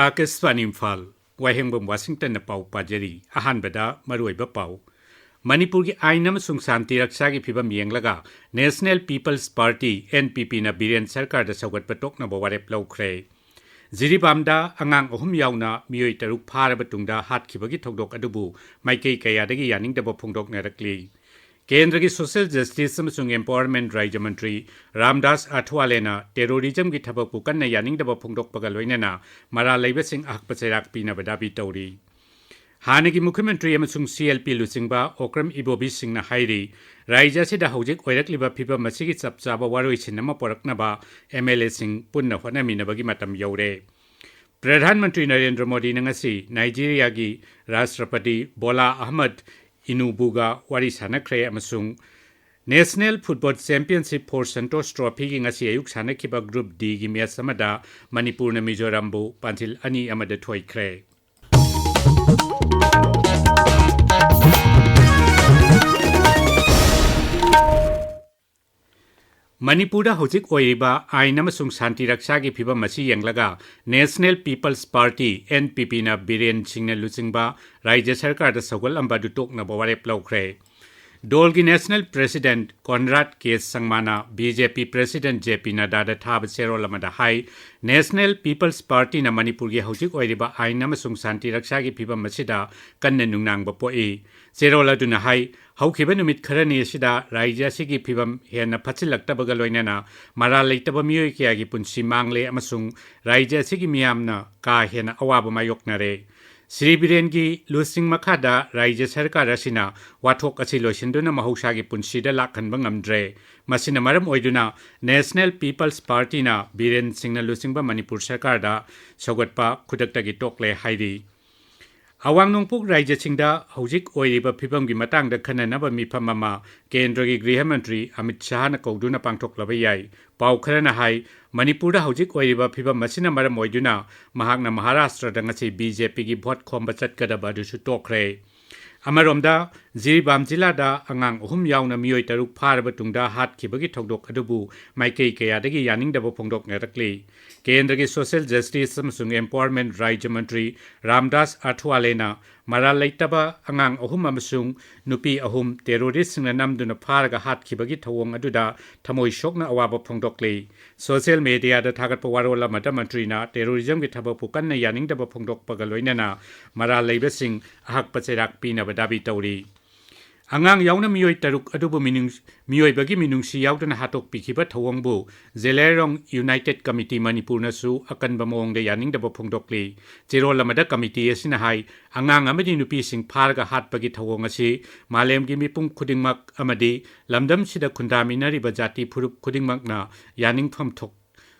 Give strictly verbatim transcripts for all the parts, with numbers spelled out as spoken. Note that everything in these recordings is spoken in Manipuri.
ꯑꯥꯀꯥꯁꯕꯥꯅꯤ ꯏꯝꯐꯥꯜ, ꯋꯥꯍꯦꯡꯕꯝ ꯋꯥꯁꯤꯡꯇꯟꯅ ꯄꯥꯎ ꯄꯥꯖꯔꯤ꯫ ꯑꯍꯥꯟꯕꯗ ꯃꯔꯨꯑꯣꯏꯕ ꯄꯥꯎ꯫ ꯃꯅꯤꯄꯨꯔꯒꯤ ꯑꯥꯏꯟ ꯑꯃꯁꯨꯡ ꯁꯥꯟꯇꯤ ꯔꯛꯁꯥꯒꯤ ꯐꯤꯕꯝ ꯌꯦꯡꯂꯒ National People's Party, NPPꯅ ꯕꯤꯔꯦꯟ ꯁꯔꯀꯥꯔꯗ ꯁꯧꯒꯠꯄ ꯇꯣꯛꯅꯕ ꯋꯥꯔꯦꯞ ꯂꯧꯈ꯭ꯔꯦ꯫ ꯖꯤꯔꯤꯕꯥꯝꯗ ꯑꯉꯥꯡ ꯑꯍꯨꯝ ꯌꯥꯎꯅ ꯃꯤꯑꯣꯏ ꯇꯔꯨꯛ ꯐꯥꯔꯕ ꯇꯨꯡꯗ ꯍꯥꯠꯈꯤꯕꯒꯤ ꯊꯧꯗꯣꯛ ꯑꯗꯨꯕꯨ ꯃꯥꯏꯀꯩ ꯀꯌꯥꯗꯒꯤ ꯌꯥꯅꯤꯡꯗꯕ ꯐꯣꯡꯗꯣꯛꯅꯔꯛꯂꯤ꯫ ꯀꯦꯟꯗ꯭ꯔꯒꯤ Social Justice ꯑꯃꯁꯨꯡ Empowerment ꯔꯥꯖ꯭ꯌ ꯃꯟꯇ꯭ꯔꯤ ꯔꯥꯝꯗꯥꯁ ꯑꯊꯋꯥꯂꯦꯅ terrorismꯒꯤ ꯊꯕꯛꯄꯨ ꯀꯟꯅ ꯌꯥꯅꯤꯡꯗꯕ ꯐꯣꯡꯗꯣꯛꯄꯒ ꯂꯣꯏꯅꯅ ꯃꯔꯥꯜ ꯂꯩꯕꯁꯤꯡ ꯑꯍꯛꯄ ꯆꯩꯔꯥꯛ ꯄꯤꯅꯕ ꯗꯥꯕꯤ ꯇꯧꯔꯤ꯫ ꯍꯥꯟꯅꯒꯤ ꯃꯨꯈ꯭ꯌ ꯃꯟꯇ꯭ꯔꯤ ꯑꯃꯁꯨꯡ CLP ꯂꯨꯆꯤꯡꯕ ꯑꯣꯀ꯭ꯔꯝ ꯏꯕꯣꯕꯤ ꯁꯤꯡꯅ ꯍꯥꯏꯔꯤ, ꯔꯥꯖ꯭ꯌ ꯑꯁꯤꯗ ꯍꯧꯖꯤꯛ ꯑꯣꯏꯔꯛꯂꯤꯕ ꯐꯤꯕꯝ ꯑꯁꯤꯒꯤ ꯆꯞ ꯆꯥꯕ ꯋꯥꯔꯣꯏꯁꯤꯟ ꯑꯃ ꯄꯨꯔꯛꯅꯕ MLAꯁꯤꯡ ꯄꯨꯟꯅ ꯍꯣꯠꯅꯃꯤꯟꯅꯕꯒꯤ ꯃꯇꯝ ꯌꯧꯔꯦ꯫ ꯄ꯭ꯔꯙꯥꯟ ꯃꯟꯇ꯭ꯔꯤ ꯅꯔꯦꯟꯗ꯭ꯔ ꯃꯣꯗꯤꯅ ꯉꯁꯤ ꯅꯥꯏꯖꯤꯔꯤꯌꯥꯒꯤ ꯔꯥꯁꯇ꯭ꯔꯄꯇꯤ ꯕꯣꯂꯥ ꯑꯍꯃꯗ ꯏꯅꯨꯕꯨꯒ ꯋꯥꯔꯤ ꯁꯥꯟꯅꯈ꯭ꯔꯦ ꯑꯃꯁꯨꯡ National Football Championship for Santosh Trophyꯒꯤ ꯉꯁꯤ ꯑꯌꯨꯛ ꯁꯥꯟꯅꯈꯤꯕ Group Dꯒꯤ match ꯑꯃꯗ ꯃꯅꯤꯄꯨꯔꯅ ꯃꯤꯖꯣꯔꯥꯝꯕꯨ ꯄꯥꯟꯖꯤꯜ ꯑꯅꯤ ꯑꯃꯗ ꯊꯣꯏꯈ꯭ꯔꯦ꯫ ꯃꯅꯤꯄꯨꯔꯗ ꯍꯧꯖꯤꯛ ꯑꯣꯏꯔꯤꯕ ꯑꯥꯏꯟ ꯑꯃꯁꯨꯡ ꯁꯥꯟꯇꯤ ꯔꯛꯁꯥꯒꯤ ꯐꯤꯕꯝ ꯑꯁꯤ ꯌꯦꯡꯂꯒ National People's Party, NPPꯅ ꯕꯤꯔꯦꯟ ꯁꯤꯡꯅ ꯂꯨꯆꯤꯡꯕ ꯔꯥꯖ꯭ꯌ ꯁꯔꯀꯥꯔꯗ ꯁꯧꯒꯠꯂꯝꯕ ꯑꯗꯨ ꯇꯣꯛꯅꯕ ꯋꯥꯔꯦꯞ ꯂꯧꯈ꯭ꯔꯦ꯫ ꯗꯣꯜꯒꯤ National President ꯀꯣꯟꯔꯥꯗ ꯀꯦ ꯁꯪꯃꯥꯅ BJP President JP ꯅꯗꯥꯗ ꯊꯥꯕ ꯆꯦꯔꯣꯜ ꯑꯃꯗ ꯍꯥꯏ, National People's Partyꯅ ꯃꯅꯤꯄꯨꯔꯒꯤ ꯍꯧꯖꯤꯛ ꯑꯣꯏꯔꯤꯕ ꯑꯥꯏꯟ ꯑꯃꯁꯨꯡ ꯁꯥꯟꯇꯤ ꯔꯛꯁꯥꯒꯤ ꯐꯤꯕꯝ ꯑꯁꯤꯗ ꯀꯟꯅ ꯅꯨꯡꯅꯥꯡꯕ ꯄꯣꯛꯏ꯫ ꯆꯦꯔꯣꯜ ꯑꯗꯨꯅ ꯍꯥꯏ, ꯍꯧꯈꯤꯕ ꯅꯨꯃꯤꯠ ꯈꯔꯅꯤ ꯑꯁꯤꯗ ꯔꯥꯖ꯭ꯌ ꯑꯁꯤꯒꯤ ꯐꯤꯕꯝ ꯍꯦꯟꯅ ꯐꯠꯁꯤꯜꯂꯛꯇꯕꯒ ꯂꯣꯏꯅꯅ ꯃꯔꯥꯜ ꯂꯩꯇꯕ ꯃꯤꯑꯣꯏ ꯀꯌꯥꯒꯤ ꯄꯨꯟꯁꯤ ꯃꯥꯡꯂꯦ ꯑꯃꯁꯨꯡ ꯔꯥꯖ꯭ꯌ ꯑꯁꯤꯒꯤ ꯃꯤꯌꯥꯝꯅ ꯀꯥ ꯍꯦꯟꯅ ꯑꯋꯥꯕ ꯃꯥꯌꯣꯛꯅꯔꯦ꯫ ꯁ꯭ꯔꯤ ꯕꯤꯔꯦꯟꯒꯤ ꯂꯨꯆꯤꯡ ꯃꯈꯥꯗ ꯔꯥꯖ꯭ꯌ ꯁꯔꯀꯥꯔ ꯑꯁꯤꯅ ꯋꯥꯊꯣꯛ ꯑꯁꯤ ꯂꯣꯏꯁꯤꯟꯗꯨꯅ ꯃꯍꯧꯁꯥꯒꯤ ꯄꯨꯟꯁꯤꯗ ꯂꯥꯛꯍꯟꯕ ꯉꯝꯗ꯭ꯔꯦ꯫ ꯃꯁꯤꯅ ꯃꯔꯝ ꯑꯣꯏꯗꯨꯅ National People's Partyꯅ ꯕꯤꯔꯦꯟ ꯁꯤꯡꯅ ꯂꯨꯆꯤꯡꯕ ꯃꯅꯤꯄꯨꯔ ꯁꯔꯀꯥꯔꯗ ꯁꯧꯒꯠꯄ ꯈꯨꯗꯛꯇꯒꯤ ꯇꯣꯛꯂꯦ ꯍꯥꯏꯔꯤ꯫ ꯑꯋꯥꯡ ꯅꯣꯡꯄꯣꯛ ꯔꯥꯖ꯭ꯌꯁꯤꯡꯗ ꯍꯧꯖꯤꯛ ꯑꯣꯏꯔꯤꯕ ꯐꯤꯕꯝꯒꯤ ꯃꯇꯥꯡꯗ ꯈꯟꯅꯅꯕ ꯃꯤꯐꯝ ꯑꯃ ꯀꯦꯟꯗ꯭ꯔꯒꯤ ꯒ꯭ꯔꯤꯍ ꯃꯟꯇ꯭ꯔꯤ ꯑꯃꯤꯠ ꯁꯥꯍꯅ ꯀꯧꯗꯨꯅ ꯄꯥꯡꯊꯣꯛꯂꯕ ꯌꯥꯏ꯫ ꯄꯥꯎ ꯈꯔꯅ ꯍꯥꯏ, ꯃꯅꯤꯄꯨꯔꯗ ꯍꯧꯖꯤꯛ ꯑꯣꯏꯔꯤꯕ ꯐꯤꯕꯝ ꯑꯁꯤꯅ ꯃꯔꯝ ꯑꯣꯏꯗꯨꯅ ꯃꯍꯥꯛꯅ ꯃꯍꯥꯔꯥꯁꯇ꯭ꯔꯗ ꯉꯁꯤ BJPꯒꯤ vote ꯈꯣꯝꯕ ꯆꯠꯀꯗꯕ ꯑꯗꯨꯁꯨ ꯇꯣꯛꯈ꯭ꯔꯦ꯫ ꯑꯃꯔꯣꯝꯗ, ꯖꯤꯔꯤꯕꯥꯝ ꯖꯤꯂꯥꯗ ꯑꯉꯥꯡ ꯑꯍꯨꯝ ꯌꯥꯎꯅ ꯃꯤꯑꯣꯏ ꯇꯔꯨꯛ ꯐꯥꯔꯕ ꯇꯨꯡꯗ ꯍꯥꯠꯈꯤꯕꯒꯤ ꯊꯧꯗꯣꯛ ꯑꯗꯨꯕꯨ ꯃꯥꯏꯀꯩ ꯀꯌꯥꯗꯒꯤ ꯌꯥꯅꯤꯡꯗꯕ ꯐꯣꯡꯗꯣꯛꯅꯔꯛꯂꯤ꯫ ꯀꯦꯟꯗ꯭ꯔꯒꯤ Social Justice ꯑꯃꯁꯨꯡ Empowerment ꯔꯥꯖ꯭ꯌ ꯃꯟꯇ꯭ꯔꯤ ꯔꯥꯝꯗꯥꯁ ꯑꯊꯋꯥꯂꯦꯅ ꯃꯔꯥꯜ ꯂꯩꯇꯕ ꯑꯉꯥꯡ ꯑꯍꯨꯝ ꯑꯃꯁꯨꯡ ꯅꯨꯄꯤ ꯑꯍꯨꯝ terroristꯁꯤꯡꯅ ꯅꯝꯗꯨꯅ ꯐꯥꯔꯒ ꯍꯥꯠꯈꯤꯕꯒꯤ ꯊꯧꯑꯣꯡ ꯑꯗꯨꯗ ꯊꯃꯣꯏ ꯁꯣꯛꯅ ꯑꯋꯥꯕ ꯐꯣꯡꯗꯣꯛꯂꯤ꯫ Social mediaꯗ ꯊꯥꯒꯠꯄ ꯋꯥꯔꯣꯜ ꯑꯃꯗ ꯃꯟꯇ꯭ꯔꯤꯅ terrorismꯒꯤ ꯊꯕꯛꯄꯨ ꯀꯟꯅ ꯌꯥꯅꯤꯡꯗꯕ ꯐꯣꯡꯗꯣꯛꯄꯒ ꯂꯣꯏꯅꯅ ꯃꯔꯥꯜ ꯂꯩꯕꯁꯤꯡ ꯑꯍꯛꯄ ꯆꯩꯔꯥꯛ ꯄꯤꯅꯕ ꯗꯥꯕꯤ ꯇꯧꯔꯤ꯫ ꯑꯉꯥꯡ ꯌꯥꯎꯅ ꯃꯤꯑꯣꯏ ꯇꯔꯨꯛ ꯑꯗꯨꯕꯨ ꯃꯤꯅꯨꯡ-, ꯃꯤꯑꯣꯏꯕꯒꯤ ꯃꯤꯅꯨꯡꯁꯤ ꯌꯥꯎꯗꯅ ꯍꯥꯠꯇꯣꯛꯄꯤꯈꯤꯕ ꯊꯧꯑꯣꯡꯕꯨ ꯖꯦꯂꯦꯔꯣꯡ United Committee ꯃꯅꯤꯄꯨꯔꯅꯁꯨ ꯑꯀꯟꯕ ꯃꯑꯣꯡꯗ ꯌꯥꯅꯤꯡꯗꯕ ꯐꯣꯡꯗꯣꯛꯂꯤ꯫ ꯆꯦꯔꯣꯜ ꯑꯃꯗ committee ꯑꯁꯤꯅ ꯍꯥꯏ, ꯑꯉꯥꯡ ꯑꯃꯗꯤ ꯅꯨꯄꯤꯁꯤꯡ ꯐꯥꯔꯒ ꯍꯥꯠꯄꯒꯤ ꯊꯧꯑꯣꯡ ꯑꯁꯤ ꯃꯥꯂꯦꯝꯒꯤ ꯃꯤꯄꯨꯝ ꯈꯨꯗꯤꯡꯃꯛ ꯑꯃꯗꯤ ꯂꯝꯗꯝꯁꯤꯗ ꯈꯨꯟꯗꯥꯃꯤꯟꯅꯔꯤꯕ ꯖꯥꯇꯤ ꯐꯨꯔꯨꯞ ꯈꯨꯗꯤꯡꯃꯛꯅ ꯌꯥꯅꯤꯡꯐꯝ ꯊꯣꯛ-,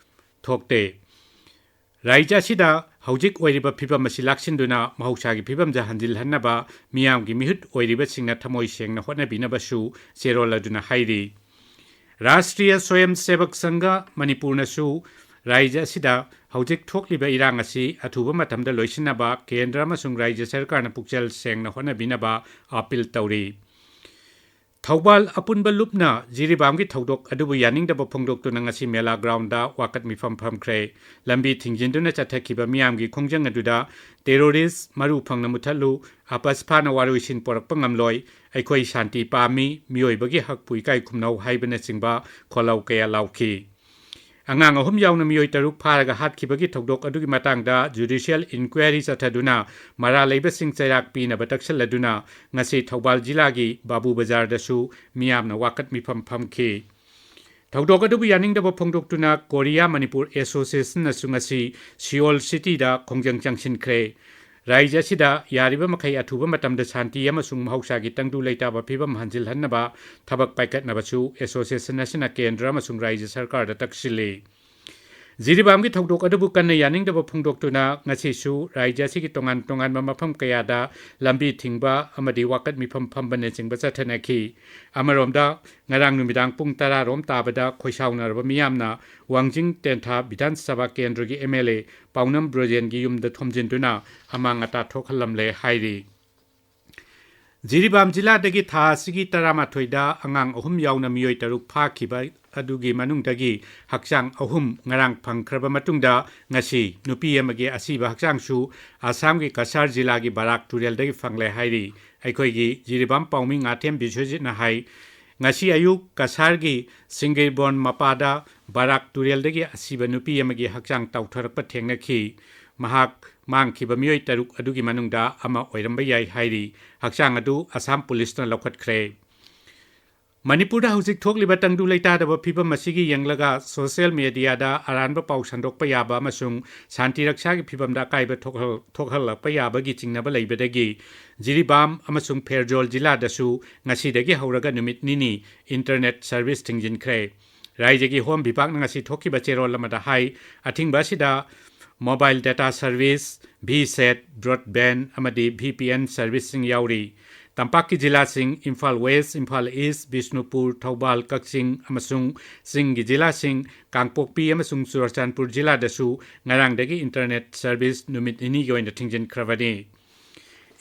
ꯊꯣꯛꯇꯦ꯫ ꯔꯥꯖ꯭ꯌ ꯑꯁꯤꯗ ꯍꯧꯖꯤꯛ ꯑꯣꯏꯔꯤꯕ ꯐꯤꯕꯝ ꯑꯁꯤ ꯂꯥꯛꯁꯤꯟꯗꯨꯅ ꯃꯍꯧꯁꯥꯒꯤ ꯐꯤꯕꯝꯗ ꯍꯟꯖꯤꯜꯍꯟꯅꯕ ꯃꯤꯌꯥꯝꯒꯤ ꯃꯤꯍꯨꯠ ꯑꯣꯏꯔꯤꯕꯁꯤꯡꯅ ꯊꯃꯣꯏ ꯁꯦꯡꯅ ꯍꯣꯠꯅꯕꯤꯅꯕꯁꯨ ꯆꯦꯔꯣꯜ ꯑꯗꯨꯅ ꯍꯥꯏꯔꯤ꯫ ꯔꯥꯁꯇ꯭ꯔꯤꯌ ꯁ꯭ꯋꯌꯝ ꯁꯦꯕꯛ ꯁꯪꯘ ꯃꯅꯤꯄꯨꯔꯅꯁꯨ ꯔꯥꯖ꯭ꯌ ꯑꯁꯤꯗ ꯍꯧꯖꯤꯛ ꯊꯣꯛꯂꯤꯕ ꯏꯔꯥꯡ ꯑꯁꯤ ꯑꯊꯨꯕ ꯃꯇꯝꯗ ꯂꯣꯏꯁꯤꯟꯅꯕ ꯀꯦꯟꯗ꯭ꯔ ꯑꯃꯁꯨꯡ ꯔꯥꯖ꯭ꯌ ꯁꯔꯀꯥꯔꯅ ꯄꯨꯛꯆꯦꯜ ꯁꯦꯡꯅ ꯍꯣꯠꯅꯕꯤꯅꯕ ꯑꯥꯄꯤꯜ ꯇꯧꯔꯤ꯫ ꯊꯧꯕꯥꯜ ꯑꯄꯨꯟꯕ ꯂꯨꯞꯅ ꯖꯤꯔꯤꯕꯥꯝꯒꯤ ꯊꯧꯗꯣꯛ ꯑꯗꯨꯕꯨ ꯌꯥꯅꯤꯡꯗꯕ ꯐꯣꯡꯗꯣꯛꯇꯨꯅ ꯉꯁꯤ ꯃꯦꯂꯥ ꯒ꯭ꯔꯥꯎꯟꯗ ꯋꯥꯀꯠ ꯃꯤꯐꯝ ꯐꯝꯈ꯭ꯔꯦ꯫ ꯂꯝꯕꯤ ꯊꯤꯡꯖꯤꯟꯗꯨꯅ ꯆꯠꯊꯈꯤꯕ ꯃꯤꯌꯥꯝꯒꯤ ꯈꯣꯡꯖꯪ ꯑꯗꯨꯗ terrorist ꯃꯔꯨ ꯐꯪꯅ ꯃꯨꯊꯠꯂꯨ, ꯑꯄꯁ ꯐꯥꯅ ꯋꯥꯔꯣꯏꯁꯤꯟ ꯄꯣꯔꯛꯄ ꯉꯝꯂꯣꯏ, ꯑꯩꯈꯣꯏ ꯁꯥꯟꯇꯤ ꯄꯥꯝꯃꯤ, ꯃꯤꯑꯣꯏꯕꯒꯤ ꯍꯛꯄꯨ ꯏꯀꯥꯏ ꯈꯨꯝꯅꯧ ꯍꯥꯏꯕꯅꯆꯤꯡꯕ ꯈꯣꯜꯂꯥꯎ ꯀꯌꯥ ꯂꯥꯎꯈꯤ꯫ ꯑꯉꯥꯡ ꯑꯍꯨꯝ ꯌꯥꯎꯅ ꯃꯤꯑꯣꯏ ꯇꯔꯨꯛ ꯐꯥꯔꯒ ꯍꯥꯠꯈꯤꯕꯒꯤ ꯊꯧꯗꯣꯛ ꯑꯗꯨꯒꯤ ꯃꯇꯥꯡꯗ judicial inquiry ꯆꯠꯊꯗꯨꯅ ꯃꯔꯥꯜ ꯂꯩꯕꯁꯤꯡ ꯆꯩꯔꯥꯛ ꯄꯤꯅꯕ ꯇꯛꯁꯤꯜꯂꯗꯨꯅ ꯉꯁꯤ ꯊꯧꯕꯥꯜ ꯖꯤꯂꯥꯒꯤ ꯕꯥꯕꯨ ꯕꯖꯥꯔꯗꯁꯨ ꯃꯤꯌꯥꯝꯅ ꯋꯥꯀꯠ ꯃꯤꯐꯝ ꯐꯝꯈꯤ꯫ ꯊꯧꯗꯣꯛ ꯑꯗꯨꯕꯨ ꯌꯥꯅꯤꯡꯗꯕ ꯐꯣꯡꯗꯣꯛꯇꯨꯅ ꯀꯣꯔꯤꯌꯥ ꯃꯅꯤꯄꯨꯔ Associationꯅꯁꯨ ꯉꯁꯤ ꯁꯤꯑꯣꯜ cityꯗ ꯈꯣꯡꯖꯪ ꯆꯪꯁꯤꯟꯈ꯭ꯔꯦ꯫ ꯔꯥꯖ꯭ꯌ ꯑꯁꯤꯗ ꯌꯥꯔꯤꯕ ꯃꯈꯩ ꯑꯊꯨꯕ ꯃꯇꯝꯗ ꯁꯥꯟꯇꯤ ꯑꯃꯁꯨꯡ ꯃꯍꯧꯁꯥꯒꯤ ꯇꯪꯗꯨ ꯂꯩꯇꯥꯕ ꯐꯤꯕꯝ ꯍꯟꯖꯤꯜꯍꯟꯅꯕ ꯊꯕꯛ ꯄꯥꯏꯈꯠꯅꯕꯁꯨ association ꯑꯁꯤꯅ ꯀꯦꯟꯗ꯭ꯔ ꯑꯃꯁꯨꯡ ꯔꯥꯖ꯭ꯌ ꯁꯔꯀꯥꯔꯗ ꯇꯛꯁꯤꯜꯂꯤ꯫ ꯖꯤꯔꯤꯕꯥꯝꯒꯤ ꯊꯧꯗꯣꯛ ꯑꯗꯨꯕꯨ ꯀꯟꯅ ꯌꯥꯅꯤꯡꯗꯕ ꯐꯣꯡꯗꯣꯛꯇꯨꯅ ꯉꯁꯤꯁꯨ ꯔꯥꯖ꯭ꯌ ꯑꯁꯤꯒꯤ ꯇꯣꯉꯥꯟ ꯇꯣꯉꯥꯟꯕ ꯃꯐꯝ ꯀꯌꯥꯗ ꯂꯝꯕꯤ ꯊꯤꯡꯕ ꯑꯃꯗꯤ ꯋꯥꯀꯠ ꯃꯤꯐꯝ ꯐꯝꯕꯅꯆꯤꯡꯕ ꯆꯠꯊꯅꯈꯤ꯫ ꯑꯃꯔꯣꯝꯗ, ꯉꯔꯥꯡ ꯅꯨꯃꯤꯗꯥꯡ ꯄꯨꯡ ꯇꯔꯥ ꯔꯣꯝ ꯇꯥꯕꯗ ꯈꯣꯏꯁꯥꯎꯅꯔꯕ ꯃꯤꯌꯥꯝꯅ ꯋꯥꯡꯖꯤꯡ ꯇꯦꯟꯊꯥ ꯕꯤꯙꯥꯟ ꯁꯚꯥ ꯀꯦꯟꯗ꯭ꯔꯒꯤ MLA ꯄꯥꯎꯅꯝ ꯕ꯭ꯔꯣꯖꯦꯟꯒꯤ ꯌꯨꯝꯗ ꯊꯣꯝꯖꯤꯟꯗꯨꯅ ꯑꯃꯥꯡ ꯑꯇꯥ ꯊꯣꯛꯍꯜꯂꯝꯂꯦ ꯍꯥꯏꯔꯤ꯫ ꯖꯤꯔꯤꯕꯥꯝ ꯖꯤꯂꯥꯗꯒꯤ ꯊꯥ ꯑꯁꯤꯒꯤ ꯇꯔꯥꯃꯥꯊꯣꯏꯗ ꯑꯉꯥꯡ ꯑꯍꯨꯝ ꯌꯥꯎꯅ ꯃꯤꯑꯣꯏ ꯇꯔꯨꯛ ꯐꯥꯈꯤꯕ ꯑꯗꯨꯒꯤ ꯃꯅꯨꯡꯗꯒꯤ ꯍꯛꯆꯥꯡ ꯑꯍꯨꯝ ꯉꯔꯥꯡ ꯐꯪꯈ꯭ꯔꯕ ꯃꯇꯨꯡꯗ, ꯉꯁꯤ ꯅꯨꯄꯤ ꯑꯃꯒꯤ ꯑꯁꯤꯕ ꯍꯛꯆꯥꯡꯁꯨ ꯑꯁꯥꯝꯒꯤ ꯀꯁꯥꯔ ꯖꯤꯂꯥꯒꯤ ꯕꯔꯥꯛ ꯇꯨꯔꯦꯜꯗꯒꯤ ꯐꯪꯂꯦ ꯍꯥꯏꯔꯤ꯫ ꯑꯩꯈꯣꯏꯒꯤ ꯖꯤꯔꯤꯕꯥꯝ ꯄꯥꯎꯃꯤ ꯉꯥꯊꯦꯝ ꯕꯤꯁ꯭ꯋꯖꯤꯠꯅ ꯍꯥꯏ, ꯉꯁꯤ ꯑꯌꯨꯛ ꯀꯁꯥꯔꯒꯤ ꯁꯤꯡꯒꯤꯔꯕꯣꯟ ꯃꯄꯥꯗ ꯕꯔꯥꯛ ꯇꯨꯔꯦꯜꯗꯒꯤ ꯑꯁꯤꯕ ꯅꯨꯄꯤ ꯑꯃꯒꯤ ꯍꯛꯆꯥꯡ ꯇꯥꯎꯊꯔꯛꯄ ꯊꯦꯡꯅꯈꯤ꯫ ꯃꯍꯥꯛ ꯃꯥꯡꯈꯤꯕ ꯃꯤꯑꯣꯏ ꯇꯔꯨꯛ ꯑꯗꯨꯒꯤ ꯃꯅꯨꯡꯗ ꯑꯃ ꯑꯣꯏꯔꯝꯕ ꯌꯥꯏ ꯍꯥꯏꯔꯤ꯫ ꯍꯛꯆꯥꯡ ꯑꯗꯨ ꯑꯁꯥꯝ ꯄꯨꯂꯤꯁꯅ ꯂꯧꯈꯠꯈ꯭ꯔꯦ꯫ ꯃꯅꯤꯄꯨꯔꯗ ꯍꯧꯖꯤꯛ ꯊꯣꯛꯂꯤꯕ ꯇꯪꯗꯨ ꯂꯩꯇꯥꯗꯕ ꯐꯤꯕꯝ ꯑꯁꯤꯒꯤ ꯌꯦꯡꯂꯒ ꯁꯣꯁꯤꯌꯦꯜ ꯃꯦꯗꯤꯌꯥꯗ ꯑꯔꯥꯟꯕ ꯄꯥꯎ ꯁꯟꯗꯣꯛꯄ ꯌꯥꯕ ꯑꯃꯁꯨꯡ ꯁꯥꯟꯇꯤ ꯔꯛꯁꯥꯒꯤ ꯐꯤꯕꯝꯗ ꯑꯀꯥꯏꯕ ꯊꯣꯛꯍꯜ-, ꯊꯣꯛꯍꯜꯂꯛꯄ ꯌꯥꯕꯒꯤ ꯆꯤꯡꯅꯕ ꯂꯩꯕꯗꯒꯤ ꯖꯤꯔꯤꯕꯥꯝ ꯑꯃꯁꯨꯡ ꯐꯦꯔꯖꯣꯜ ꯖꯤꯂꯥꯗꯁꯨ ꯉꯁꯤꯗꯒꯤ ꯍꯧꯔꯒ ꯅꯨꯃꯤꯠ ꯅꯤꯅꯤ ꯏꯟꯇꯔꯅꯦꯠ ꯁꯔꯚꯤꯁ ꯊꯤꯡꯖꯤꯟꯈ꯭ꯔꯦ꯫ ꯔꯥꯏꯖ꯭ꯌꯒꯤ ꯍꯣꯝ ꯕꯤꯚꯥꯒꯅ ꯉꯁꯤ ꯊꯣꯛꯈꯤꯕ ꯆꯦꯔꯣꯜ ꯑꯃꯗ ꯍꯥꯏ, ꯑꯊꯤꯡꯕ ꯑꯁꯤꯗ mobile data service, V set, broadband ꯑꯃꯗꯤ ꯚꯤ ꯄꯤ ꯑꯦꯟ ꯁꯔꯚꯤꯁꯁꯤꯡ ꯌꯥꯎꯔꯤ꯫ ꯇꯝꯄꯥꯛꯀꯤ ꯖꯤꯂꯥꯁꯤꯡ ꯏꯝꯐꯥꯜ ꯋꯦꯁ, ꯏꯝꯐꯥꯜ ꯏꯁ, ꯕꯤꯁꯅꯨꯄꯨꯔ, ꯊꯧꯕꯥꯜ, ꯀꯛꯆꯤꯡ ꯑꯃꯁꯨꯡ ꯆꯤꯡꯒꯤ ꯖꯤꯂꯥꯁꯤꯡ ꯀꯥꯡꯄꯣꯛꯄꯤ ꯑꯃꯁꯨꯡ ꯆꯨꯔꯆꯥꯟꯄꯨꯔ ꯖꯤꯂꯥꯗꯁꯨ ꯉꯔꯥꯡꯗꯒꯤ ꯏꯟꯇꯔꯅꯦꯠ ꯁꯔꯚꯤꯁ ꯅꯨꯃꯤꯠ ꯅꯤꯅꯤꯒꯤ ꯑꯣꯏꯅ ꯊꯤꯡꯖꯤꯟꯈ꯭ꯔꯕꯅꯤ꯫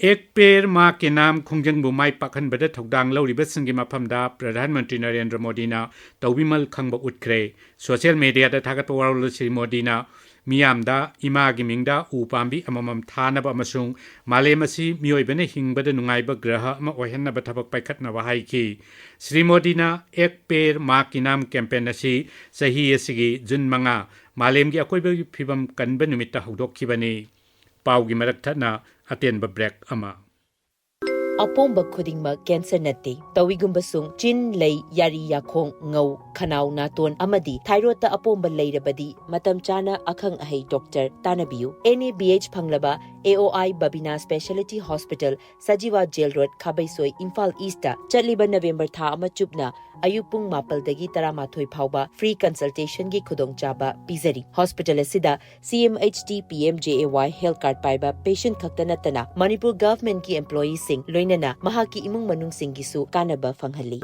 ꯑꯦꯛ ꯄꯦꯔ ꯃꯥ ꯀꯦ ꯅꯥꯝ ꯈꯣꯡꯖꯪꯕꯨ ꯃꯥꯏ ꯄꯥꯛꯍꯟꯕꯗ ꯊꯧꯗꯥꯡ ꯂꯧꯔꯤꯕꯁꯤꯡꯒꯤ ꯃꯐꯝꯗ ꯄ꯭ꯔꯙꯥꯟ ꯃꯟꯇ꯭ꯔꯤ ꯅꯔꯦꯟꯗ꯭ꯔ ꯃꯣꯗꯤꯅ ꯇꯧꯕꯤꯃꯜ ꯈꯪꯕ ꯎꯠꯈ꯭ꯔꯦ꯫ ꯁꯣꯁꯤꯌꯦꯜ ꯃꯦꯗꯤꯌꯥꯗ ꯊꯥꯒꯠꯄ ꯋꯥꯔꯣꯜꯗ ꯁ꯭ꯔꯤ ꯃꯣꯗꯤꯅ ꯃꯤꯌꯥꯝꯗ ꯏꯃꯥꯒꯤ ꯃꯤꯡꯗ ꯎ ꯄꯥꯝꯕꯤ ꯑꯃꯃꯝ ꯊꯥꯅꯕ ꯑꯃꯁꯨꯡ ꯃꯥꯂꯦꯝ ꯑꯁꯤ ꯃꯤꯑꯣꯏꯕꯅ ꯍꯤꯡꯕꯗ ꯅꯨꯡꯉꯥꯏꯕ ꯒ꯭ꯔꯍ ꯑꯃ ꯑꯣꯏꯍꯟꯅꯕ ꯊꯕꯛ ꯄꯥꯏꯈꯠꯅꯕ ꯍꯥꯏꯈꯤ꯫ ꯁ꯭ꯔꯤ ꯃꯣꯗꯤꯅ ꯑꯦꯛ ꯄꯦꯔ ꯃꯥ ꯀꯤ ꯅꯥꯝ ꯀꯦꯝꯄꯦꯟ ꯑꯁꯤ ꯆꯍꯤ ꯑꯁꯤꯒꯤ ꯖꯨꯟ ꯃꯉꯥ, ꯃꯥꯂꯦꯝꯒꯤ ꯑꯀꯣꯏꯕꯒꯤ ꯐꯤꯕꯝ ꯀꯟꯕ ꯅꯨꯃꯤꯠꯇ ꯍꯧꯗꯣꯛꯈꯤꯕꯅꯤ꯫ ꯄꯥꯎꯒꯤ ꯃꯔꯛ ꯊꯠꯅ ꯑꯇꯦꯟꯕ ꯕ꯭ꯔꯦꯛ ꯑꯃ꯫ ꯑꯄꯣꯝꯕ ꯈꯨꯗꯤꯡꯃꯛ ꯀꯦꯟꯁꯔ ꯅꯠꯇꯦ꯫ ꯇꯧꯏꯒꯨꯝꯕꯁꯨꯡ ꯆꯤꯟ, ꯂꯩ, ꯌꯥꯔꯤ, ꯌꯥꯈꯣꯡ, ꯉꯧ, ꯈꯅꯥꯎ, ꯅꯥꯇꯣꯟ ꯑꯃꯗꯤ ꯊꯥꯏꯔꯣꯏꯗꯇ ꯑꯄꯣꯝꯕ ꯂꯩꯔꯕꯗꯤ ꯃꯇꯝ ꯆꯥꯅ ꯑꯈꯪ ꯑꯍꯩ ꯗꯣꯛꯇꯔ ꯇꯥꯟꯅꯕꯤꯌꯨ꯫ ꯑꯦꯟ ꯑꯦ ꯕꯤ ꯑꯩꯆ ꯐꯪꯂꯕ ꯑꯦ ꯑꯣ ꯑꯥꯏ ꯕꯕꯤꯅꯥ specialty hospital, Sajiwa jail road, Khabeisoi, Imphal east ꯆꯠꯂꯤꯕ ꯅꯕꯦꯝꯕꯔ ꯊꯥ ꯑꯃ ꯆꯨꯞꯅ ꯑꯌꯨꯛ ꯄꯨꯡ ꯃꯥꯄꯜꯗꯒꯤ ꯇꯔꯥꯃꯥꯊꯣꯏ ꯐꯥꯎꯕ ꯐ꯭ꯔꯤ ꯀꯟꯁꯜꯇꯦꯁꯟꯒꯤ ꯈꯨꯗꯣꯡꯆꯥꯕ ꯄꯤꯖꯔꯤ꯫ ꯍꯣꯁꯄꯤꯇꯥꯜ ꯑꯁꯤꯗ C M H T, P M J A Y health card ꯄꯥꯏꯕ ꯄꯦꯁꯦꯟꯠ ꯈꯛꯇ ꯅꯠꯇꯅ ꯃꯅꯤꯄꯨꯔ ꯒꯚꯔꯟꯃꯦꯟꯠꯀꯤ ꯑꯦꯝꯄ꯭ꯂꯣꯌꯤꯁꯤꯡ, ꯂꯣꯏꯅꯅ ꯃꯍꯥꯛꯀꯤ ꯏꯃꯨꯡ ꯃꯅꯨꯡꯁꯤꯡꯒꯤꯁꯨ ꯀꯥꯟꯅꯕ ꯐꯪꯍꯜꯂꯤ꯫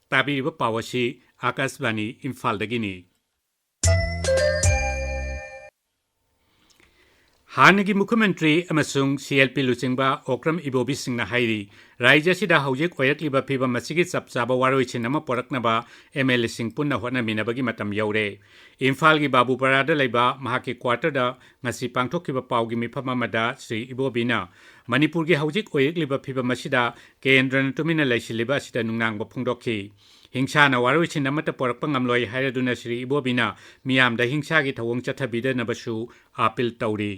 ꯇꯥꯕꯤꯔꯤꯕ ꯄꯥꯎ ꯑꯁꯤ ꯑꯥꯀꯥꯁꯕꯥꯅꯤ ꯏꯝꯐꯥꯜꯗꯒꯤꯅꯤ꯫ ꯍꯥꯟꯅꯒꯤ ꯃꯨꯈ꯭ꯌꯃꯟꯇ꯭ꯔꯤ ꯑꯃꯁꯨꯡ ꯁꯤ ꯑꯦꯜ ꯄꯤ ꯂꯨꯆꯤꯡꯕ ꯑꯣꯀ꯭ꯔꯝ ꯏꯕꯣꯕꯤꯁꯤꯡꯅ ꯍꯥꯏꯔꯤ, ꯔꯥꯖ꯭ꯌ ꯑꯁꯤꯗ ꯍꯧꯖꯤꯛ ꯑꯣꯏꯔꯛꯂꯤꯕ ꯐꯤꯚꯝ ꯑꯁꯤꯒꯤ ꯆꯞ ꯆꯥꯕ ꯋꯥꯔꯣꯏꯁꯤꯟ ꯑꯃ ꯄꯣꯔꯛꯅꯕ ꯑꯦꯝ ꯑꯦꯜ ꯑꯦꯁꯤꯡ ꯄꯨꯟꯅ ꯍꯣꯠꯅꯃꯤꯟꯅꯕꯒꯤ ꯃꯇꯝ ꯌꯧꯔꯦ꯫ ꯏꯝꯐꯥꯜꯒꯤ ꯕꯥꯕꯨꯄꯥꯔꯥꯗ ꯂꯩꯕ ꯃꯍꯥꯛꯀꯤ ꯀ꯭ꯋꯥꯇꯔꯗ ꯉꯁꯤ ꯄꯥꯡꯊꯣꯛꯈꯤꯕ ꯄꯥꯎꯒꯤ ꯃꯤꯐꯝ ꯑꯃꯗ ꯁ꯭ꯔꯤ ꯏꯕꯣꯕꯤꯅ ꯃꯅꯤꯄꯨꯔꯒꯤ ꯍꯧꯖꯤꯛ ꯑꯣꯏꯔꯛꯂꯤꯕ ꯐꯤꯚꯝ ꯑꯁꯤꯗ ꯀꯦꯟꯗ꯭ꯔꯅ ꯇꯨꯃꯤꯟꯅ ꯂꯩꯁꯤꯜꯂꯤꯕ ꯑꯁꯤꯗ ꯅꯨꯡꯅꯥꯡꯕ ꯐꯣꯡꯗꯣꯛꯈꯤ꯫ ꯍꯤꯡꯁꯥꯅ ꯋꯥꯔꯣꯏꯁꯤꯟ ꯑꯃꯠꯇ ꯄꯣꯔꯛꯄ ꯉꯝꯂꯣꯏ ꯍꯥꯏꯔꯗꯨꯅ ꯁ꯭ꯔꯤ ꯏꯕꯣꯕꯤꯅ ꯃꯤꯌꯥꯝꯗ ꯍꯤꯡꯁꯥꯒꯤ ꯊꯧꯑꯣꯡ ꯆꯠꯊꯕꯤꯗꯅꯕꯁꯨ ꯑꯥꯄꯤꯜ ꯇꯧꯔꯤ꯫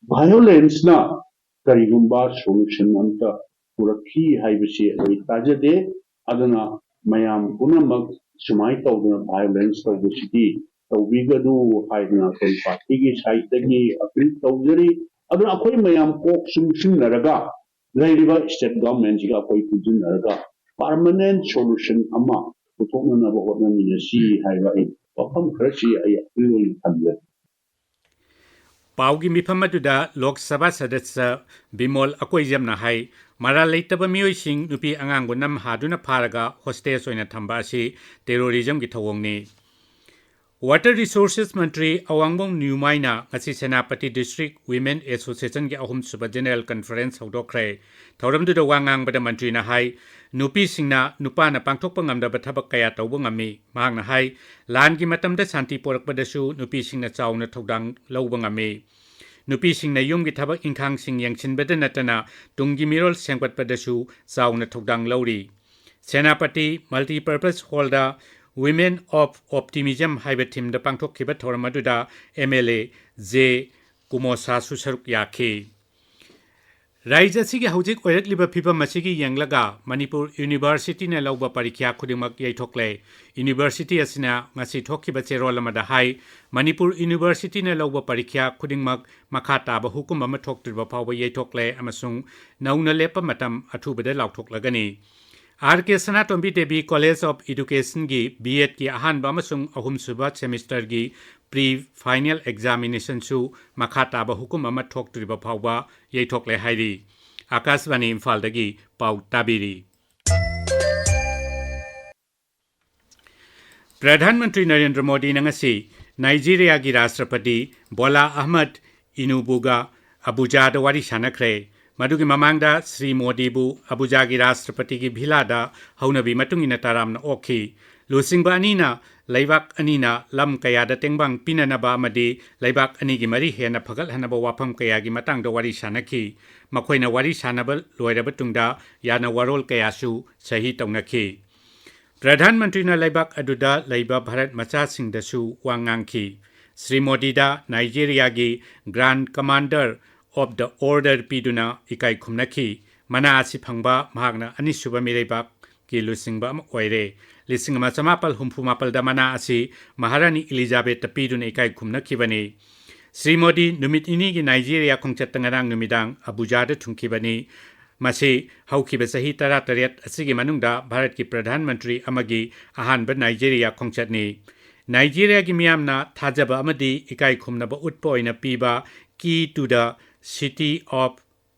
Violence ꯅ ꯀꯔꯤꯒꯨꯝꯕ solution ꯑꯝꯇ ꯄꯨꯔꯛꯈꯤ ꯍꯥꯏꯕꯁꯤ ꯑꯩ ꯇꯥꯖꯗꯦ꯫ ꯑꯗꯨꯅ ꯃꯌꯥꯝ ꯄꯨꯝꯅꯃꯛ ꯁꯨꯃꯥꯏꯅ ꯇꯧꯗꯅ violence ꯇꯧꯕꯁꯤꯗꯤ ꯇꯧꯕꯤꯒꯅꯨ ꯍꯥꯏꯗꯅ ꯑꯩꯈꯣꯏ party ꯒꯤ side ꯇꯒꯤ appeal ꯇꯧꯖꯔꯤ꯫ ꯑꯗꯨꯅ ꯑꯩꯈꯣꯏ ꯃꯌꯥꯝ ꯀꯣꯛ ꯆꯨꯡꯁꯤꯟꯅꯔꯒ ꯂꯩꯔꯤꯕ state government ꯁꯤꯒ ꯑꯩꯈꯣꯏ ꯄꯨꯟꯁꯤꯟꯅꯔꯒ permanent solution ꯑꯃ ꯄꯨꯊꯣꯛꯅꯅꯕ ꯍꯣꯠꯅꯃꯤꯟꯅꯁꯤ ꯍꯥꯏꯕ ꯑꯩ ꯋꯥꯐꯝ ꯈꯔꯁꯤ ꯑꯩ appeal ꯑꯣꯏꯅ ꯊꯝꯖꯔꯤ꯫ ꯄꯥꯎꯒꯤ ꯃꯤꯐꯝ ꯑꯗꯨꯗ ꯂꯣꯛ ꯁꯚꯥ ꯁꯗꯁ꯭ꯌ ꯕꯤꯃꯣꯜ ꯑꯀꯣꯏꯖꯝꯅ ꯍꯥꯏ, ꯃꯔꯥꯜ ꯂꯩꯇꯕ ꯃꯤꯑꯣꯏꯁꯤꯡ ꯅꯨꯄꯤ ꯑꯉꯥꯡꯕꯨ ꯅꯝꯍꯥꯗꯨꯅ ꯐꯥꯔꯒ hostage ꯑꯣꯏꯅ ꯊꯝꯕ ꯑꯁꯤ terrorism ꯒꯤ ꯊꯧꯑꯣꯡꯅꯤ꯫ Water Resources ꯃꯟꯇ꯭ꯔꯤ ꯑꯋꯥꯡꯕꯝ ꯅ꯭ꯌꯨꯃꯥꯏꯅ ꯉꯁꯤ ꯁꯦꯅꯥꯄꯇꯤ District Women Association ꯒꯤ ꯑꯍꯨꯝꯁꯨꯕ General Conference ꯍꯧꯗꯣꯛꯈ꯭ꯔꯦ꯫ ꯊꯧꯔꯝꯗꯨꯗ ꯋꯥ ꯉꯥꯡꯕꯗ ꯃꯟꯇ꯭ꯔꯤꯅ ꯍꯥꯏ, ꯅꯨꯄꯤꯁꯤꯡꯅ ꯅꯨꯄꯥꯅ ꯄꯥꯡꯊꯣꯛꯄ ꯉꯝꯗꯕ ꯊꯕꯛ ꯀꯌꯥ ꯇꯧꯕ ꯉꯝꯃꯤ꯫ ꯃꯍꯥꯛꯅ ꯍꯥꯏ, ꯂꯥꯟꯒꯤ ꯃꯇꯝꯗ ꯁꯥꯟꯇꯤ ꯄꯣꯔꯛꯄꯗꯁꯨ ꯅꯨꯄꯤꯁꯤꯡꯅ ꯆꯥꯎꯅ ꯊꯧꯗꯥꯡ ꯂꯧꯕ ꯉꯝꯃꯤ꯫ ꯅꯨꯄꯤꯁꯤꯡꯅ ꯌꯨꯝꯒꯤ ꯊꯕꯛ ꯏꯪꯈꯥꯡꯁꯤꯡ ꯌꯦꯡꯁꯤꯟꯕꯗ ꯅꯠꯇꯅ ꯇꯨꯡꯒꯤ ꯃꯤꯔꯣꯜ ꯁꯦꯝꯒꯠꯄꯗꯁꯨ ꯆꯥꯎꯅ ꯊꯧꯗꯥꯡ ꯂꯧꯔꯤ꯫ Senapati Multipurpose Hall the Women of Optimism ꯍꯥꯏꯕ theme ꯗ ꯄꯥꯡꯊꯣꯛꯈꯤꯕ ꯊꯧꯔꯝ ꯑꯗꯨꯗ ꯑꯦꯝ ꯑꯦꯜ ꯑꯦ ꯖꯦ ꯀꯨꯃꯣꯁꯥꯁꯨ ꯁꯔꯨꯛ ꯌꯥꯈꯤ꯫ ꯔꯥꯖ꯭ꯌ ꯑꯁꯤꯒꯤ ꯍꯧꯖꯤꯛ ꯑꯣꯏꯔꯛꯂꯤꯕ ꯐꯤꯚꯝ ꯑꯁꯤꯒꯤ ꯌꯦꯡꯂꯒ ꯃꯅꯤꯄꯨꯔ University ꯅ ꯂꯧꯕ ꯄꯔꯤꯈ꯭ꯌꯥ ꯈꯨꯗꯤꯡꯃꯛ ꯌꯩꯊꯣꯛꯂꯦ꯫ University ꯑꯁꯤꯅ ꯉꯁꯤ ꯊꯣꯛꯈꯤꯕ ꯆꯦꯔꯣꯜ ꯑꯃꯗ ꯍꯥꯏ, ꯃꯅꯤꯄꯨꯔ University ꯅ ꯂꯧꯕ ꯄꯔꯤꯈ꯭ꯌꯥ ꯈꯨꯗꯤꯡꯃꯛ ꯃꯈꯥ ꯇꯥꯕ ꯍꯨꯀꯨꯝ ꯑꯃ ꯊꯣꯛꯇ꯭ꯔꯤꯕ ꯐꯥꯎꯕ ꯌꯩꯊꯣꯛꯂꯦ ꯑꯃꯁꯨꯡ ꯅꯧꯅ ꯂꯦꯞꯄ ꯃꯇꯝ ꯑꯊꯨꯕꯗ ꯂꯥꯎꯊꯣꯛꯂꯒꯅꯤ꯫ R K Sanatombi Devi College of Education ꯒꯤ B.Ed ꯀꯤ ꯑꯍꯥꯟꯕ ꯑꯃꯁꯨꯡ ꯑꯍꯨꯝꯁꯨꯕ semester ꯒꯤ pre final examination ꯁꯨ ꯃꯈꯥ ꯇꯥꯕ ꯍꯨꯀꯨꯝ ꯑꯃ ꯊꯣꯛꯇ꯭ꯔꯤꯕ ꯐꯥꯎꯕ ꯌꯩꯊꯣꯛꯂꯦ ꯍꯥꯏꯔꯤ꯫ ꯑꯥꯀꯥꯁꯕꯥꯅꯤ ꯏꯝꯐꯥꯜꯗꯒꯤ ꯄꯥꯎ ꯇꯥꯕꯤꯔꯤ꯫ ꯄ꯭ꯔꯙꯥꯟ ꯃꯟꯇ꯭ꯔꯤ ꯅꯔꯦꯟꯗ꯭ꯔ ꯃꯣꯗꯤꯅ ꯉꯁꯤ ꯅꯥꯏꯖꯤꯔꯤꯌꯥꯒꯤ ꯔꯥꯁꯇ꯭ꯔꯄꯇꯤ ꯕꯣꯂꯥ ꯑꯍꯃꯗ ꯏꯅꯨꯕꯨꯒ ꯑꯕꯨꯖꯥꯗ ꯋꯥꯔꯤ ꯁꯥꯟꯅꯈ꯭ꯔꯦ꯫ ꯃꯗꯨꯒꯤ ꯃꯃꯥꯡꯗ ꯁ꯭ꯔꯤ ꯃꯣꯗꯤꯕꯨ ꯑꯕꯨꯖꯥꯒꯤ ꯔꯥꯁꯇ꯭ꯔꯄꯇꯤꯒꯤ ꯚꯤꯂꯥꯗ ꯍꯧꯅꯕꯤ ꯃꯇꯨꯡ ꯏꯟꯅ ꯇꯔꯥꯝꯅ ꯑꯣꯛꯈꯤ꯫ ꯂꯨꯆꯤꯡꯕ ꯑꯅꯤꯅ ꯂꯩꯕꯥꯛ ꯑꯅꯤꯅ ꯂꯝ ꯀꯌꯥꯗ ꯇꯦꯡꯕꯥꯡ ꯄꯤꯅꯅꯕ ꯑꯃꯗꯤ ꯂꯩꯕꯥꯛ ꯑꯅꯤꯒꯤ ꯃꯔꯤ ꯍꯦꯟꯅ ꯐꯒꯠꯍꯟꯅꯕ ꯋꯥꯐꯝ ꯀꯌꯥꯒꯤ ꯃꯇꯥꯡꯗ ꯋꯥꯔꯤ ꯁꯥꯟꯅꯈꯤ꯫ ꯃꯈꯣꯏꯅ ꯋꯥꯔꯤ ꯁꯥꯟꯅꯕ ꯂꯣꯏꯔꯕ ꯇꯨꯡꯗ ꯌꯥꯅ ꯋꯥꯔꯣꯜ ꯀꯌꯥꯁꯨ ꯁꯍꯤ ꯇꯧꯅꯈꯤ꯫ ꯄ꯭ꯔꯙꯥꯟ ꯃꯟꯇ꯭ꯔꯤꯅ ꯂꯩꯕꯥꯛ ꯑꯗꯨꯗ ꯂꯩꯕ ꯚꯥꯔꯠ ꯃꯆꯥꯁꯤꯡꯗꯁꯨ ꯋꯥ ꯉꯥꯡꯈꯤ꯫ Shri ꯃꯣꯗꯤꯗ ꯅꯥꯏꯖꯦꯔꯤꯌꯥꯒꯤ Grand Commander of the Order ꯄꯤꯗꯨꯅ ꯏꯀꯥꯏ ꯈꯨꯝꯅꯈꯤ꯫ ꯃꯅꯥ ꯑꯁꯤ ꯐꯪꯕ ꯃꯍꯥꯛꯅ ꯑꯅꯤꯁꯨꯕ ꯃꯤꯔꯩꯕꯥꯛꯀꯤ ꯂꯨꯆꯤꯡꯕ ꯑꯃ ꯑꯣꯏꯔꯦ꯫ ꯂꯤꯁꯤꯡ ꯑꯃ ꯆꯃꯥꯄꯜ ꯍꯨꯝꯐꯨ ꯃꯥꯄꯜꯗ ꯃꯅꯥ ꯑꯁꯤ ꯃꯍꯥꯔꯥꯅꯤ ꯏꯂꯤꯖꯥꯕꯦꯠꯇ ꯄꯤꯗꯨꯅ ꯏꯀꯥꯏ ꯈꯨꯝꯅꯈꯤꯕꯅꯤ꯫ ꯁ꯭ꯔꯤ ꯃꯣꯗꯤ ꯅꯨꯃꯤꯠ ꯅꯤꯅꯤꯒꯤ ꯅꯥꯏꯖꯦꯔꯤꯌꯥ ꯈꯣꯡꯆꯠꯇ ꯉꯔꯥꯡ ꯅꯨꯃꯤꯗꯥꯡ ꯑꯕꯨꯖꯥꯗ ꯊꯨꯡꯈꯤꯕꯅꯤ꯫ ꯃꯁꯤ ꯍꯧꯈꯤꯕ ꯆꯍꯤ ꯇꯔꯥꯇꯔꯦꯠ ꯑꯁꯤꯒꯤ ꯃꯅꯨꯡꯗ ꯚꯥꯔꯠꯀꯤ ꯄ꯭ꯔꯙꯥꯟ ꯃꯟꯇ꯭ꯔꯤ ꯑꯃꯒꯤ ꯑꯍꯥꯟꯕ ꯅꯥꯏꯖꯦꯔꯤꯌꯥ ꯈꯣꯡꯆꯠꯅꯤ꯫ ꯅꯥꯏꯖꯦꯔꯤꯌꯥꯒꯤ ꯃꯤꯌꯥꯝꯅ ꯊꯥꯖꯕ ꯑꯃꯗꯤ ꯏꯀꯥꯏ ꯈꯨꯝꯅꯕ ꯎꯠꯄ ꯑꯣꯏꯅ ꯄꯤꯕ Key to the City of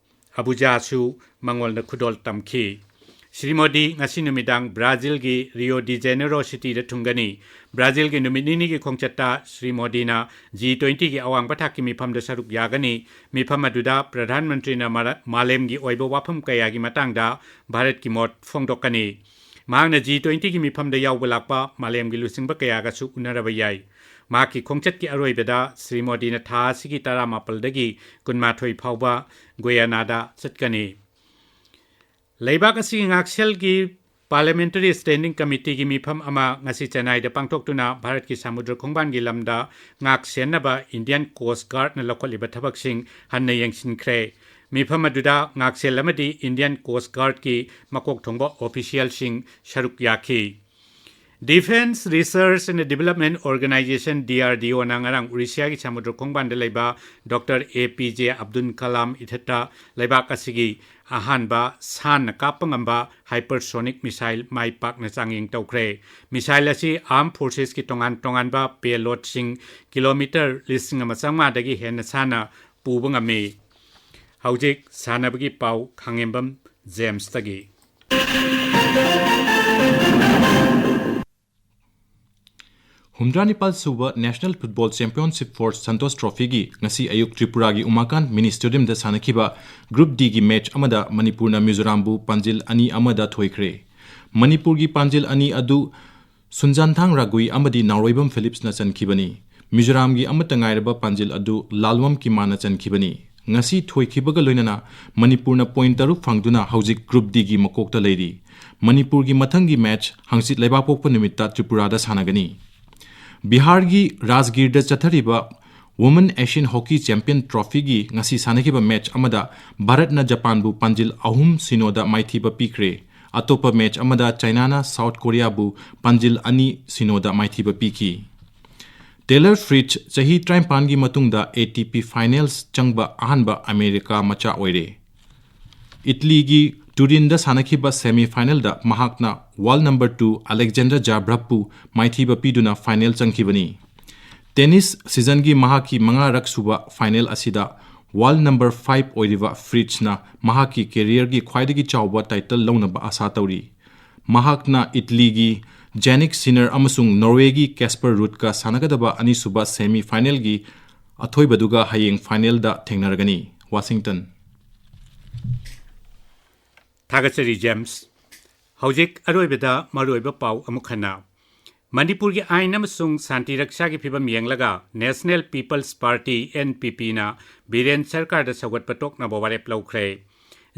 Abuja ꯁꯨ ꯃꯉꯣꯟꯗ ꯈꯨꯗꯣꯜ ꯇꯝꯈꯤ꯫ ꯁ꯭ꯔꯤ ꯃꯣꯗꯤ ꯉꯁꯤ ꯅꯨꯃꯤꯗꯥꯡ ꯕ꯭ꯔꯥꯖꯤꯜꯒꯤ ꯔꯤꯑꯣ ꯗꯤ ꯖꯦꯅꯦꯔꯣ ꯁꯤꯇꯤꯗ ꯊꯨꯡꯒꯅꯤ꯫ ꯕ꯭ꯔꯥꯖꯤꯜꯒꯤ ꯅꯨꯃꯤꯠ ꯅꯤꯅꯤꯒꯤ ꯈꯣꯡꯆꯠꯇ ꯁ꯭ꯔꯤ ꯃꯣꯗꯤꯅ ꯖꯤ ꯇ꯭ꯋꯦꯟꯇꯤꯒꯤ ꯑꯋꯥꯡꯕ ꯊꯥꯛꯀꯤ ꯃꯤꯐꯝꯗ ꯁꯔꯨꯛ ꯌꯥꯒꯅꯤ꯫ ꯃꯤꯐꯝ ꯑꯗꯨꯗ ꯄ꯭ꯔꯙꯥꯟ ꯃꯟꯇ꯭ꯔꯤꯅ ꯃꯔ-, ꯃꯥꯂꯦꯝꯒꯤ ꯑꯣꯏꯕ ꯋꯥꯐꯝ ꯀꯌꯥꯒꯤ ꯃꯇꯥꯡꯗ ꯚꯥꯔꯠꯀꯤ ꯃꯣꯠ ꯐꯣꯡꯗꯣꯛꯀꯅꯤ꯫ ꯃꯍꯥꯛꯅ ꯖꯤ ꯇ꯭ꯋꯦꯟꯇꯤꯒꯤ ꯃꯤꯐꯝꯗ ꯌꯥꯎꯕ ꯂꯥꯛꯄ ꯃꯥꯂꯦꯝꯒꯤ ꯂꯨꯆꯤꯡꯕ ꯀꯌꯥꯒꯁꯨ ꯎꯅꯔꯕ ꯌꯥꯏ꯫ ꯃꯍꯥꯛꯀꯤ ꯈꯣꯡꯆꯠꯀꯤ ꯑꯔꯣꯏꯕꯗ ꯁ꯭ꯔꯤ ꯃꯣꯗꯤꯅ ꯊꯥ ꯑꯁꯤꯒꯤ ꯇꯔꯥꯃꯥꯄꯜꯗꯒꯤ ꯀꯨꯟꯃꯥꯊꯣꯏ ꯐꯥꯎꯕ ꯒꯨꯌꯥꯅꯥꯗ ꯆꯠꯀꯅꯤ꯫ ꯂꯩꯕꯥꯛ ꯑꯁꯤꯒꯤ ꯉꯥꯛꯁꯦꯜꯒꯤ Parliamentary Standing Committee ꯒꯤ ꯃꯤꯐꯝ ꯑꯃ ꯉꯁꯤ ꯆꯦꯟꯅꯥꯏꯗ ꯄꯥꯡꯊꯣꯛꯇꯨꯅ ꯚꯥꯔꯠꯀꯤ ꯁꯃꯨꯗ꯭ꯔ ꯈꯣꯡꯕꯥꯟꯒꯤ ꯂꯝꯗ ꯉꯥꯛ ꯁꯦꯟꯅꯕ Indian Coast Guard ꯅ ꯂꯧꯈꯠꯂꯤꯕ ꯊꯕꯛꯁꯤꯡ ꯍꯟꯅ ꯌꯦꯡꯁꯤꯟꯈ꯭ꯔꯦ꯫ ꯃꯤꯐꯝ ꯑꯗꯨꯗ ꯉꯥꯛꯁꯦꯜ ꯑꯃꯗꯤ Indian Coast Guard ꯀꯤ ꯃꯀꯣꯛ ꯊꯣꯡꯕ official ꯁꯤꯡ ꯁꯔꯨꯛ ꯌꯥꯈꯤ꯫ Defence Research and Development Organisation, D R D O ꯅ ꯉꯔꯥꯡ ꯎꯔꯤꯁꯤꯌꯥꯒꯤ ꯁꯃꯨꯗ꯭ꯔ ꯈꯣꯡꯕꯥꯟꯗ ꯂꯩꯕ ꯗꯣꯛꯇꯔ ꯑꯦ ꯄꯤ ꯖꯦ ꯑꯕꯗꯨꯜ ꯀꯂꯥꯝ ꯏꯊꯠꯇ ꯂꯩꯕꯥꯛ ꯑꯁꯤꯒꯤ ꯑꯍꯥꯟꯕ ꯁꯥꯟꯅ ꯀꯥꯞꯄ ꯉꯝꯕ hypersonic missile ꯃꯥꯏ ꯄꯥꯛꯅ ꯆꯥꯡꯌꯦꯡ ꯇꯧꯈ꯭ꯔꯦ꯫ Missile ꯑꯁꯤ Armed Forces ꯀꯤ ꯇꯣꯉꯥꯟ ꯇꯣꯉꯥꯟꯕ payload ꯁꯤꯡ kilometre ꯂꯤꯁꯤꯡ ꯑꯃ ꯆꯥꯝꯃꯉꯥꯗꯒꯤ ꯍꯦꯟꯅ ꯁꯥꯟꯅ ꯄꯨꯕ ꯉꯝꯃꯤ꯫ ꯍꯧꯖꯤꯛ ꯁꯥꯟꯅꯕꯒꯤ ꯄꯥꯎ ꯈꯥꯉꯦꯝꯕꯝ ꯖꯦꯝꯁꯇꯒꯤ꯫ ꯍꯨꯝꯗ꯭ꯔꯥꯅꯤꯄꯥꯜ ꯁꯨꯕ National Football Championship for Santosh Trophyꯒꯤ ꯉꯁꯤ ꯑꯌꯨꯛ ꯇ꯭ꯔꯤꯄꯨꯔꯥꯒꯤ ꯎꯃꯥꯀꯥꯟ ꯃꯤꯅꯤ ꯁ꯭ꯇꯦꯗꯤꯌꯝꯗ ꯁꯥꯟꯅꯈꯤꯕ Group Dꯒꯤ ꯃꯦꯆ ꯑꯃꯗ ꯃꯅꯤꯄꯨꯔꯅ ꯃꯤꯖꯣꯔꯥꯝꯕꯨ ꯄꯥꯟꯖꯤꯜ ꯑꯅꯤ ꯑꯃꯗ ꯊꯣꯏꯈ꯭ꯔꯦ꯫ ꯃꯅꯤꯄꯨꯔꯒꯤ ꯄꯥꯟꯖꯤꯜ ꯑꯅꯤ ꯑꯗꯨ ꯁꯨꯟꯖꯥꯟꯊꯥꯡ ꯔꯥꯒꯨꯏ ꯑꯃꯗꯤ ꯅꯥꯎꯔꯣꯏꯕꯝ ꯐꯤꯂꯤꯞꯁꯅ ꯆꯟꯈꯤꯕꯅꯤ꯫ ꯃꯤꯖꯣꯔꯥꯝꯒꯤ ꯑꯃꯠꯇ ꯉꯥꯏꯔꯕ ꯄꯥꯟꯖꯤꯜ ꯑꯗꯨ ꯂꯥꯜꯋꯝ ꯀꯤꯃꯥꯅ ꯆꯟꯈꯤꯕꯅꯤ꯫ ꯉꯁꯤ ꯊꯣꯏꯈꯤꯕꯒ ꯂꯣꯏꯅꯅ ꯃꯅꯤꯄꯨꯔꯅ ꯄꯣꯏꯟ ꯇꯔꯨꯛ ꯐꯪꯗꯨꯅ ꯍꯧꯖꯤꯛ Group Dꯒꯤ ꯃꯀꯣꯛꯇ ꯂꯩꯔꯤ꯫ ꯃꯅꯤꯄꯨꯔꯒꯤ ꯃꯊꯪꯒꯤ ꯃꯦꯆ ꯍꯪꯆꯤꯠ ꯂꯩꯕꯥꯛꯄꯣꯛꯄ ꯅꯨꯃꯤꯠꯇ ꯇ꯭ꯔꯤꯄꯨꯔꯥꯗ ꯁꯥꯟꯅꯒꯅꯤ꯫ ꯕꯤꯍꯥꯔꯒꯤ ꯔꯥꯖꯒꯤꯔꯗ ꯆꯠꯊꯔꯤꯕ Women Asian Hockey Champion Trophyꯒꯤ ꯉꯁꯤ ꯁꯥꯟꯅꯈꯤꯕ ꯃꯦꯆ ꯑꯃꯗ ꯚꯥꯔꯠꯅ ꯖꯄꯥꯟꯕꯨ ꯄꯥꯟꯖꯤꯜ ꯑꯍꯨꯝ ꯁꯤꯅꯣꯗ ꯃꯥꯏꯊꯤꯕ ꯄꯤꯈ꯭ꯔꯦ꯫ ꯑꯇꯣꯞꯄ ꯃꯦꯆ ꯑꯃꯗ ꯆꯥꯏꯅꯥꯅ ꯁꯥꯎꯠ ꯀꯣꯔꯤꯌꯥꯕꯨ ꯄꯥꯟꯖꯤꯜ ꯑꯅꯤ ꯁꯤꯅꯣꯗ ꯃꯥꯏꯊꯤꯕ ꯄꯤꯈꯤ꯫ ꯇꯦꯂꯔ ꯐ꯭ꯔꯤꯠꯖ ꯆꯍꯤ ꯇꯔꯥꯅꯤꯄꯥꯟꯒꯤ ꯃꯇꯨꯡꯗ A T P Finals ꯆꯪꯕ ꯑꯍꯥꯟꯕ ꯑꯃꯦꯔꯤꯀꯥ ꯃꯆꯥ ꯑꯣꯏꯔꯦ꯫ ꯏꯠꯂꯤꯒꯤ ꯇꯨꯔꯤꯟꯗ ꯁꯥꯟꯅꯈꯤꯕ semi finalꯗ ꯃꯍꯥꯛꯅ world number two Alexander Zverevꯄꯨ ꯃꯥꯏꯊꯤꯕ ꯄꯤꯗꯨꯅ final ꯆꯪꯈꯤꯕꯅꯤ꯫ Tennis seasonꯒꯤ ꯃꯍꯥꯛꯀꯤ ꯃꯉꯥꯔꯛ ꯁꯨꯕ final ꯑꯁꯤꯗ world number five ꯑꯣꯏꯔꯤꯕ ꯐ꯭ꯔꯤꯠꯖꯅ ꯃꯍꯥꯛꯀꯤ careerꯒꯤ ꯈ꯭ꯋꯥꯏꯗꯒꯤ ꯆꯥꯎꯕ title ꯂꯧꯅꯕ ꯑꯥꯁꯥ ꯇꯧꯔꯤ꯫ ꯃꯍꯥꯛꯅ ꯏꯠꯂꯤꯒꯤ Jannik Sinner ꯑꯃꯁꯨꯡ ꯅꯣꯔꯋꯦꯒꯤ Casper Ruudꯀ ꯁꯥꯟꯅꯒꯗꯕ ꯑꯅꯤꯁꯨꯕ semi finalꯒꯤ ꯑꯊꯣꯏꯕꯗꯨꯒ ꯍꯌꯦꯡ finalꯗ ꯊꯦꯡꯅꯔꯒꯅꯤ꯫ ꯋꯥꯁꯤꯡꯇꯟ꯫ ꯊꯥꯒꯠꯆꯔꯤ, ꯖꯦꯝꯁ꯫ ꯍꯧꯖꯤꯛ ꯑꯔꯣꯏꯕꯗ ꯃꯔꯨꯑꯣꯏꯕ ꯄꯥꯎ ꯑꯃꯨꯛ ꯍꯟꯅ꯫ ꯃꯅꯤꯄꯨꯔꯒꯤ ꯑꯥꯏꯟ ꯑꯃꯁꯨꯡ ꯁꯥꯟꯇꯤ ꯔꯛꯁꯥꯒꯤ ꯐꯤꯕꯝ ꯌꯦꯡꯂꯒ National People's Party, NPPꯅ ꯕꯤꯔꯦꯟ ꯁꯔꯀꯥꯔꯗ ꯁꯧꯒꯠꯄ ꯇꯣꯛꯅꯕ ꯋꯥꯔꯦꯞ ꯂꯧꯈ꯭ꯔꯦ꯫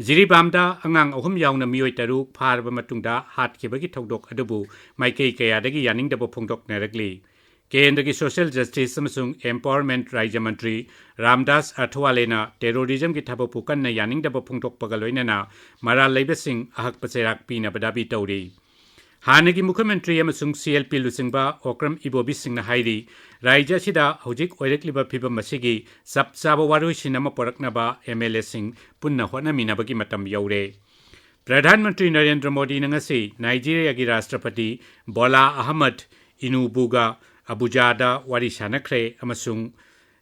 ꯖꯤꯔꯤꯕꯥꯝꯗ ꯑꯉꯥꯡ ꯑꯍꯨꯝ ꯌꯥꯎꯅ ꯃꯤꯑꯣꯏ ꯇꯔꯨꯛ ꯐꯥꯔꯕ ꯃꯇꯨꯡꯗ ꯍꯥꯠꯈꯤꯕꯒꯤ ꯊꯧꯗꯣꯛ ꯑꯗꯨꯕꯨ ꯃꯥꯏꯀꯩ ꯀꯌꯥꯗꯒꯤ ꯌꯥꯅꯤꯡꯗꯕ ꯐꯣꯡꯗꯣꯛꯅꯔꯛꯂꯤ꯫ ꯀꯦꯟꯗ꯭ꯔꯒꯤ Social Justice ꯑꯃꯁꯨꯡ Empowerment ꯔꯥꯖ꯭ꯌ ꯃꯟꯇ꯭ꯔꯤ ꯔꯥꯝꯗꯥꯁ ꯑꯊꯋꯥꯂꯦꯅ terrorismꯒꯤ ꯊꯕꯛꯄꯨ ꯀꯟꯅ ꯌꯥꯅꯤꯡꯗꯕ ꯐꯣꯡꯗꯣꯛꯄꯒ ꯂꯣꯏꯅꯅ ꯃꯔꯥꯜ ꯂꯩꯕꯁꯤꯡ ꯑꯍꯛꯄ ꯆꯩꯔꯥꯛ ꯄꯤꯅꯕ ꯗꯥꯕꯤ ꯇꯧꯔꯤ꯫ ꯍꯥꯟꯅꯒꯤ ꯃꯨꯈ꯭ꯌ ꯃꯟꯇ꯭ꯔꯤ ꯑꯃꯁꯨꯡ CLP ꯂꯨꯆꯤꯡꯕ ꯑꯣꯀ꯭ꯔꯝ ꯏꯕꯣꯕꯤ ꯁꯤꯡꯅ ꯍꯥꯏꯔꯤ, ꯔꯥꯖ꯭ꯌ ꯑꯁꯤꯗ ꯍꯧꯖꯤꯛ ꯑꯣꯏꯔꯛꯂꯤꯕ ꯐꯤꯕꯝ ꯑꯁꯤꯒꯤ ꯆꯞ ꯆꯥꯕ ꯋꯥꯔꯣꯏꯁꯤꯟ ꯑꯃ ꯄꯨꯔꯛꯅꯕ MLAꯁꯤꯡ ꯄꯨꯟꯅ ꯍꯣꯠꯅꯃꯤꯟꯅꯕꯒꯤ ꯃꯇꯝ ꯌꯧꯔꯦ꯫ ꯄ꯭ꯔꯙꯥꯟ ꯃꯟꯇ꯭ꯔꯤ ꯅꯔꯦꯟꯗ꯭ꯔ ꯃꯣꯗꯤꯅ ꯉꯁꯤ ꯅꯥꯏꯖꯤꯔꯤꯌꯥꯒꯤ ꯔꯥꯁꯇ꯭ꯔꯄꯇꯤ ꯕꯣꯂꯥ ꯑꯍꯃꯗ ꯏꯅꯨꯕꯨꯒ ꯑꯕꯨꯖꯥꯗ ꯋꯥꯔꯤ ꯁꯥꯟꯅꯈ꯭ꯔꯦ ꯑꯃꯁꯨꯡ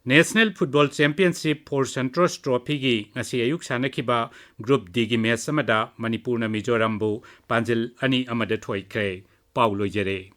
National Football Championship for Santosh Trophyꯒꯤ ꯉꯁꯤ ꯑꯌꯨꯛ ꯁꯥꯟꯅꯈꯤꯕ Group Dꯒꯤ ꯃꯦꯆ ꯑꯃꯗ ꯃꯅꯤꯄꯨꯔꯅ ꯃꯤꯖꯣꯔꯥꯝꯕꯨ ꯄꯥꯟꯖꯤꯜ ꯑꯅꯤ ꯑꯃꯗ ꯊꯣꯏꯈ꯭ꯔꯦ꯫ ꯄꯥꯎ ꯂꯣꯏꯖꯔꯦ꯫